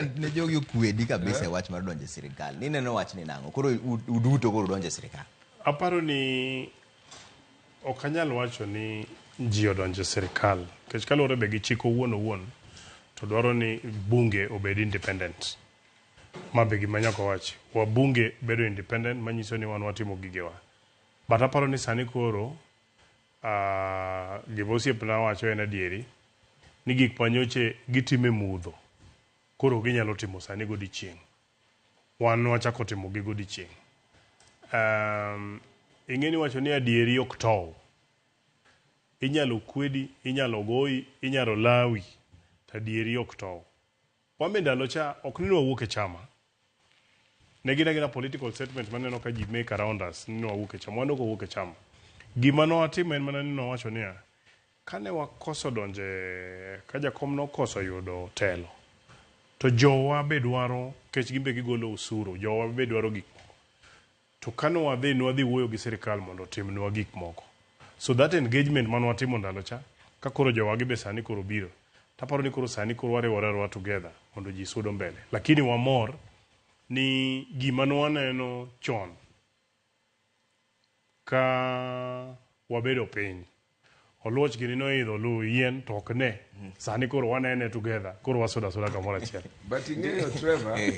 Ne jogi okwedi kabisa e wach mar donjo e sirikal. Nineno wachni nang'o? Koro uduto koro udonjo e sirikal. Aparo ni ok anyal wacho ni ji odonjo e sirikal nikech kaluwore be gi chik owuon owuon to dwaro ni bunge obed independent. Ma be gima nyaka wachi. Wabunge bedo independent manyiso ni wan watimo gigewa. But aparo ni sani koro gima osiepna wacho en adieri ni gik manyoche gitimo e mudho koro ginyalo timo sani godiochieng'. Wan wachako timo gi godiochieng'. Ing'e ni wacho ni adieri ok tow. Inyalo kwedi, inyalo goyi, inyalo lawi, to adieri ok tow. Wan be ndalo cha ok ni nwawuok e chama. Ne gin agina political statement maneno ka ji make around us ni nwawuok e chama. Wan ok wawuok e chama. Gima nwatimo en mana ni nwawacho niya, kane wakoso donje, ka jakom nokoso yudo telo, to jowa be dwaro, nikech gin be gigolo usuru, jowa be dwaro gik moko. To kane wadhi, nwadhi wuoyo gi sirikal mondo otimnwa gik moko. So that engagement mane watimo ndalo cha, ka koro jowagi be sani koro biro, taparo ni koro sani koro wariwore ariwa together mondo ji sudo mbele. Lakini wamor ni gima nwaneno chon ka wabedo piny, oluoch gini noidho luw yien to ok ne. Sani koro wanene together, koro wasudo asuda kamoro achiel. But ing'eyo, Trevor,